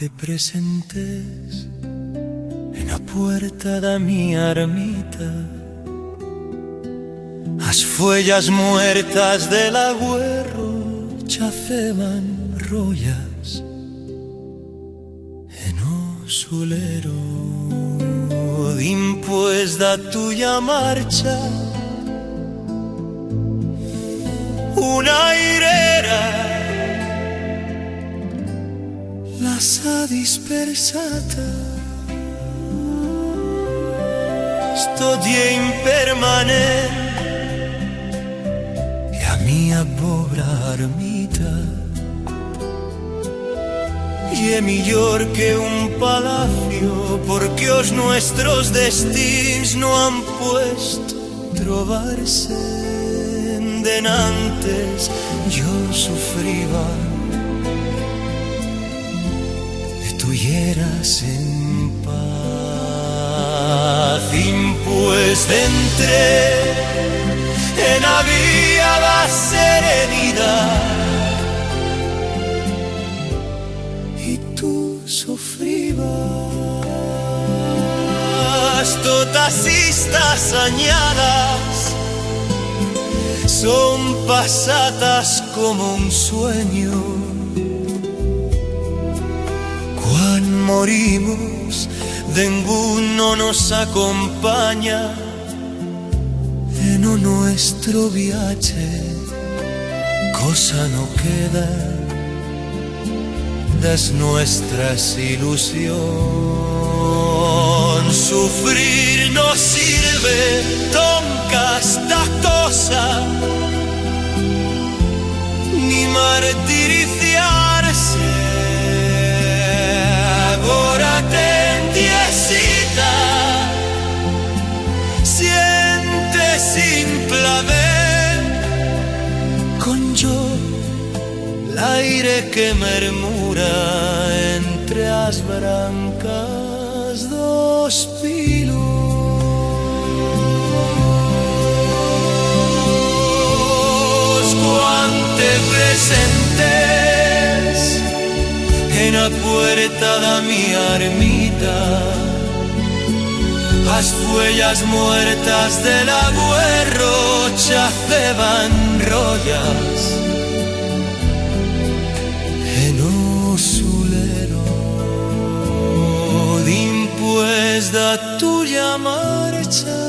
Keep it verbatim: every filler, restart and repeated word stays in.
Te presentes en a puerta d'a mi armita, as fuellas muertas de l'aguerro chafeban rollas en o sulero. Dimpués d'a tuya marcha, una irera las ha dispersata. Tot ye impermanent, y a mía pobra armita ye millor que un palacio, porque os nuestros destins no han puesto trobar-se. Denantes yo sufriba de tu yeras en paz. Dimpués dentré en a vía d'a serenidat y tu sufribas. Totas istas anyadas son pasatas como un sueño. Cuan morimos, denguno nos acompanya en o nuestro viache, cosa no queda d'as nuestras ilusions. Sufrir no sirve tonca esta tosa, ni martiriciar-se. Agora tentiesita, siente sin plaver con yo l'aire que mermura entre as brancas d'os pilos. Cuan te presentes en a puerta d'a mi armita, as fuellas muertas de l'aguerro chafeban rollas en o sulero. Dimpués d'a tuya marcha,